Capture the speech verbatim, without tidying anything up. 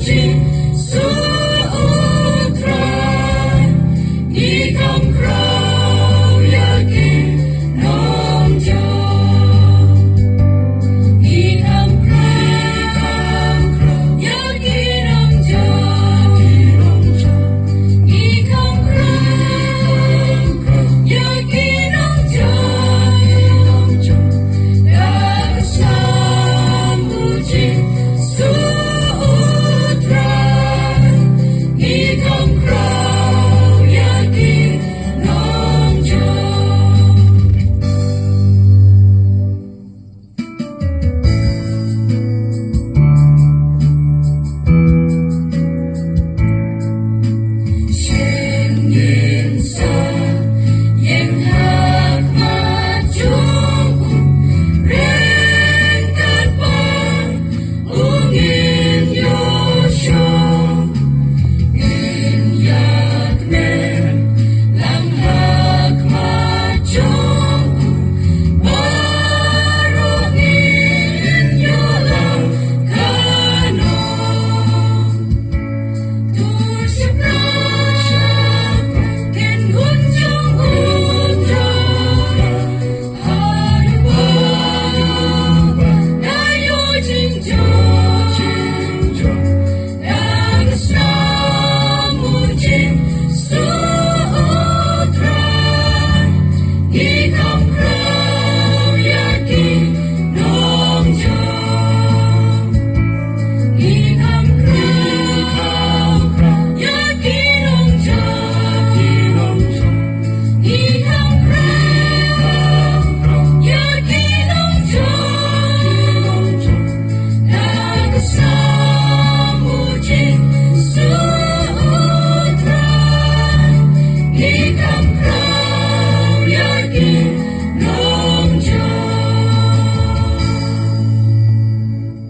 Jisu U Trai, ngi kham khraw ïa ki nongjoh. Ngi kham khraw ïa ki nongjoh. Ngi kham khraw ïa ki nongjoh. Da ka snam U Jisu U Trai, ngi kham khraw ïa ki nongjoh. Sngewbha ngin sa ïeng ha khmat jong U, ryngkat bad U ngin ïoh shong. Ngin ïa kmen lang ha khmat jong U, baroh ngin ïoh lang kano. To shaphrang kin gun jong U Trai.